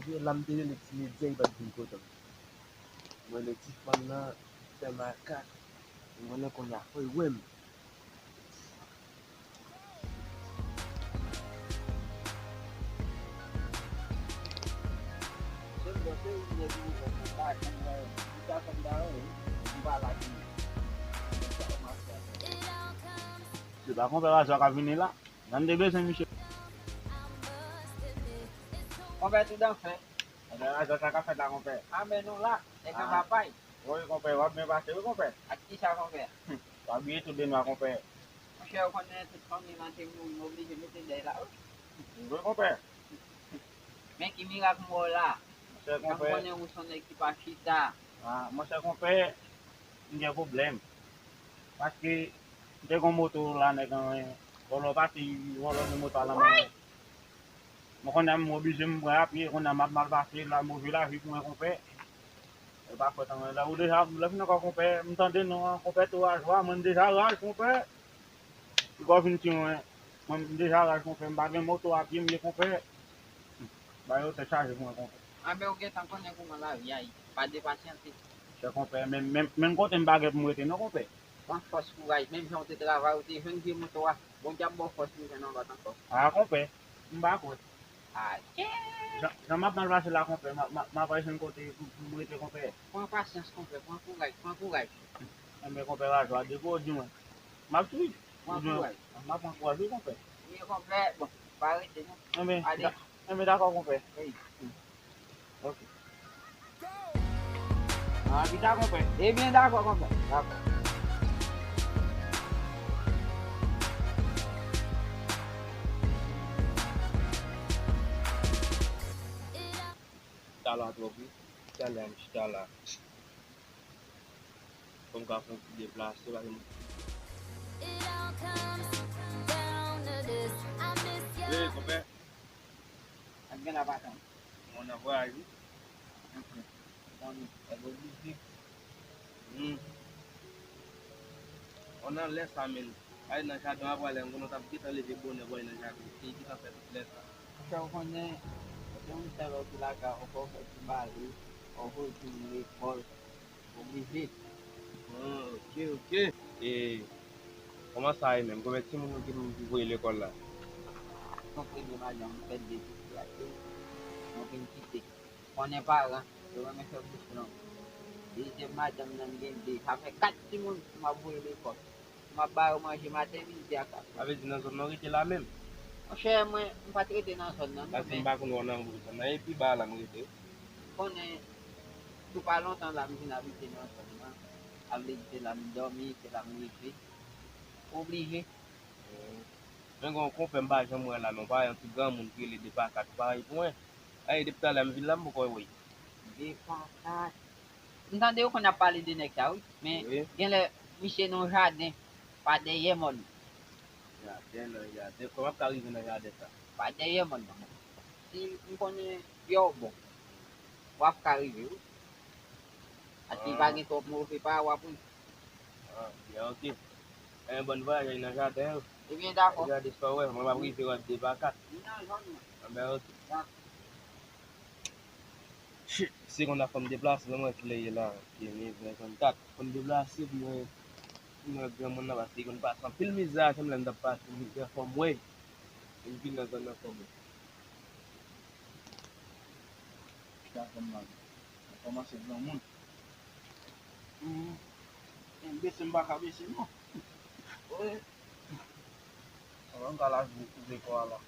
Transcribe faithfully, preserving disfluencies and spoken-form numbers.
Lè m te rele ti medya, li pa t vin kote m. Mwen rele ti fanm nan, fè makak. Mwen konnen kounye a, fò l wè m. Se pa konpè Raja k ap vini la. Jan m te bezwen misye. Konpè Toudanfè. Konpè Raja, sa k ap fèt la, konpè? A, men nou la, nèg yo pa pay. Wi, konpè, w ap byen pase, wi, konpè. Ak kisa, konpè? W abiye tou de nwa, konpè. Monchè, ou konnen tout fanmi lan te mouri, m oblije mete dèy la, wi. Wi, konpè. Men ki mirak m wè w la. Monchè, konpè. Jan m konnen ou se yon nèg ki pa chita. A, monchè, konpè, m gen pwoblèm. Paske m te gon moto la, nèg an, vòlò pati, vòlò gen moto a nan men mwen. Mwen kounye a m oblije m pran apye, kounye a m ap mal pase, la move lavi pou mwen, konpè. E pa fòt anyen. Lè ou deja, lè fini ankò, konpè, m tande non an, konpè, tou raj wa, mwen m deja raj, konpè. Piga w vin tiye mwen, mwen m deja raj, konpè, m pa gen moto, apye m ye, konpè. Bagay yo tèt chaje pou mwen, konpè. Anben, ou gentan konnen kòman lavi a ye, pa depasyante. Chè konpè, men, men, men kote m pa gen pou m rete non, konpè. Pran fòs, kouraj, menm jan w te travay, ou te jwenn vye moto a, Bondye ap ba w fòs pou w jwenn yon lòt ankò. A, konpè, m pa kwè. A, kè! Jan, jan m ap mal pase la, konpè, m a, m a, m ap al jwenn kote pou, pou m rete, konpè. Pran pasyans, konpè, pran kouraj, pran kouraj. Enben, konpè, raje w a depi w di mwen. M ap swiv. Pran kouraj. M ap pran kouraj, wi, konpè. Wi, konpè, bon, pa rete, non. Enben, ale. Enben, dakò, konpè. Wi. Ok. An, chita, konpè. Ebyen, dakò, konpè. Dakò. Chita la twòp, wi. Chita la, chita la. Fò m ka fè yon ti deplase, paske m... Wi, konpè. Ak gen la pa tann. Mwen nan vwayaj, wi. Ok. Tann, e oblije. Hmm. On nan lè sa menm. Ay nan jaden apre lè, m konnen w t ap gentan leve bonè pou w al nan jaden. Se gentan fè tout lè sa. Monchè, ou konnen, se yon sèl ou ki lakay, ou fè, ou fè ti bale, ou retounen lekòl. Oblije. Ah, ok, ok. E kòman sa ye menm? Konbyen timoun ou gen ki voye lekòl la? Son premye madanm, m fè de pitit la tou. Mwen vin kite. Konnen paran, yo renmen fè bouch long. Dezyèm madanm nan, m gen de. Sa fè kat timoun m ap voye lekòl. M ap ba yo manje maten, midi ak aswè. Sa vle di nan zòn nan w rete la menm? Monchè, mwen, m pa t rete nan zòn nan, non, men... Paske m pa konn wè w nan zòn nan. E pi ba la m rete. Konnen, tou pa lontan la m vin abite nan zòn nan. Sa vle di se la m dòmi, se la m leve. Oblije. Men gen yon konpè m pa janm wè la, men yon parèy yon ti granmoun ki rele Depakat, parèy pou mwen. Ay, depi talè m vin la, m poko wè l. Depakat. M tande yo konn ap pale de nèg sa, wi. Men wi, genlè misye nan jaden, pa dèyè mòn. Jaden, nan jaden. Kòman w ap ka rive nan jaden sa? Pa dèyè mòn nan. Si m konnen pye w bon, w ap ka rive, wi. Atè pa gen twòp move pa w ap ri. Ah, byen, ok. Enben, bòn vwayaj nan jaden yo. Ebyen, dakò. Gade sa w wè, mwen m ap rive wè Depakat. Li nan zòn nan. Enben, ok. Dakò. Shit, se konn ap fè m deplase, mwen wè kilè ye la. Ki mil venn kat. Fò m deplase pou mwen, pou mwen granmoun nan, paske li konn pase anpil mizè, jan m lè m t ap pase mizè, fò m wè. Li vin nan zòn nan fò m wè. Chita fè m mal. Mwen kòmanse granmoun. Hmm. Bese m pa ka bese non. Wi. Anvan m ka lage pou koupe kò a la.